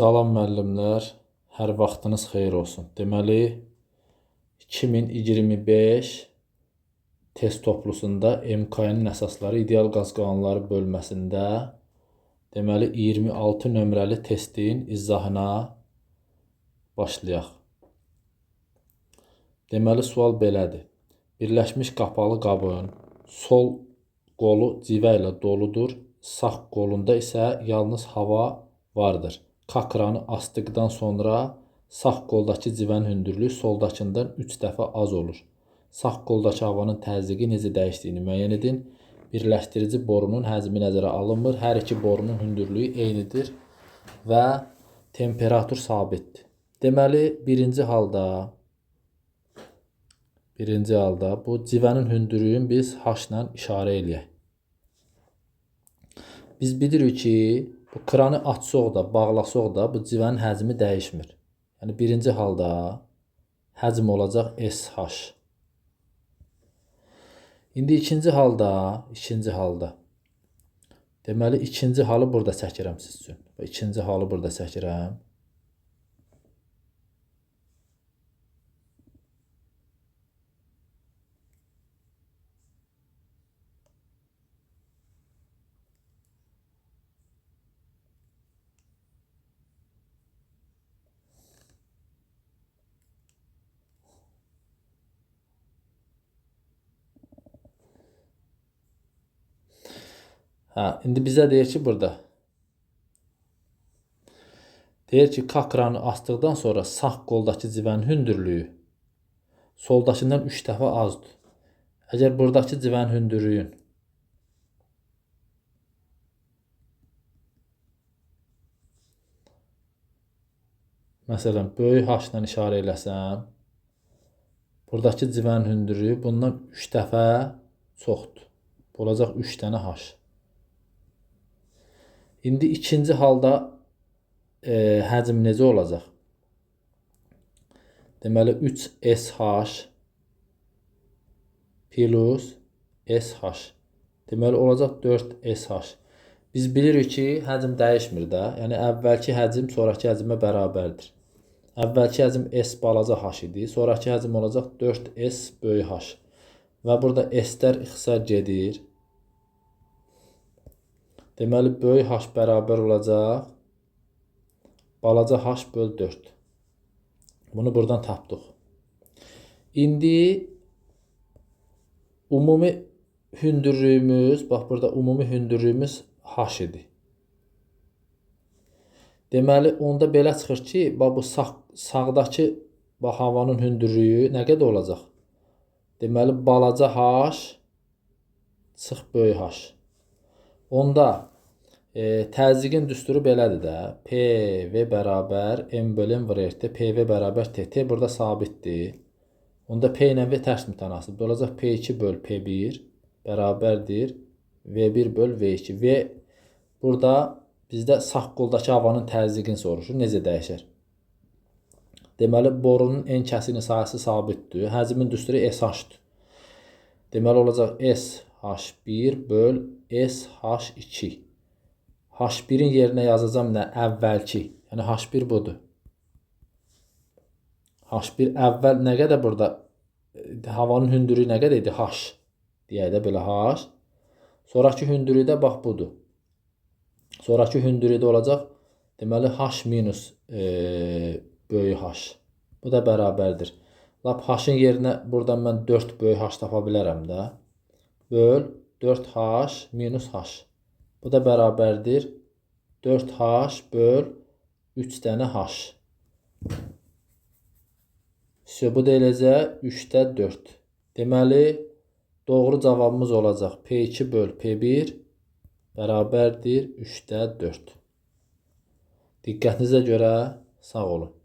Salam müəllimlər, hər vaxtınız xeyir olsun. Deməli, 2025 test toplusunda MKN-in əsasları ideal qaz qanunları bölməsində deməli 26 nömrəli testin izahına başlayaq. Deməli, sual belədir. Birləşmiş qapalı qabın sol qolu civə ilə doludur, sağ qolunda isə yalnız hava vardır. K kranı asdıqdan sonra sağ qoldakı civənin hündürlüyü soldakından 3 dəfə az olur. Sağ qoldakı havanın təzyiqi necə dəyişdiyini müəyyən edin. Birləşdirici borunun həcmi nəzərə alınmır. Hər iki borunun hündürlüyü eynidir və temperatur sabitdir. Deməli, birinci halda bu civənin hündürlüyünü biz H ilə işarə eləyək. Biz bilirik ki, bu kranı açsaq da, bağlasaq da bu civənin həcmi dəyişmir. Yəni, birinci halda həcm olacaq SH. İndi ikinci halda. Deməli, ikinci halı burada çəkirəm siz üçün. İkinci halı burada çəkirəm. Hə, indi bizə deyir ki, burada. Deyir ki, K kranı asdıqdan sonra sağ qoldakı civənin hündürlüyü soldakından 3 dəfə azdır. Əgər buradakı civənin hündürlüyün məsələn, böyük H ilə işarə eləsəm, buradakı civənin hündürlüyü bundan 3 dəfə çoxdur. Bu olacaq 3 dənə H. İndi ikinci halda həcm necə olacaq? Deməli, 3SH plus SH. Deməli, olacaq 4SH. Biz bilirik ki, həcm dəyişmir də. Yəni, əvvəlki həcm sonrakı həcmə bərabərdir. Əvvəlki həcm S balaca H idi. Sonrakı həcm olacaq 4S böyük H. Və burada S-lər ixtisar gedir. Deməli, böyük H bərabər olacaq balaca H böl 4. Bunu buradan tapdıq. İndi ümumi hündürlüyümüz, bax burada ümumi hündürlüyümüz H idi. Deməli, onda belə çıxır ki, bax bu sağdakı bax, havanın hündürlüyü nə qədər olacaq? Deməli, balaca H çıx böyük H. Onda təzyiqin düsturu belədir də. P, V bərabər M bölü M vur RT. P, V bərabər T. T burada sabitdir. Onda P ilə V tərs mütənasibdir. Olacaq P2 böl P1 bərabərdir V1 böl V2. V burada bizdə sağ qoldakı havanın təzyiqini soruşur. Necə dəyişər? Deməli, borunun en kəsiyinin sahəsi sabitdir. Həcmin düsturu SH-dır. Deməli, olacaq SH1 böl SH2. H1-in yerinə yazacağam nə? Əvvəlki. Yəni, H1 budur. H1 əvvəl nə qədər burada? Havanın hündürlüyü nə qədər idi? H. Deyək də belə H. Sonrakı hündürlüyü də bax budur. Sonrakı hündürlüyü də olacaq. Deməli, H minus böyük H. Bu da bərabərdir. Lap H-ın yerinə buradan mən 4 böyük H tapa bilərəm də. Böl 4H minus H. Bu da bərabərdir 4H böl 3 dənə H. Bu da eləcə 3-də 4. Deməli, doğru cavabımız olacaq P2 böl P1 bərabərdir 3-də 4. Diqqətinizə görə sağ olun.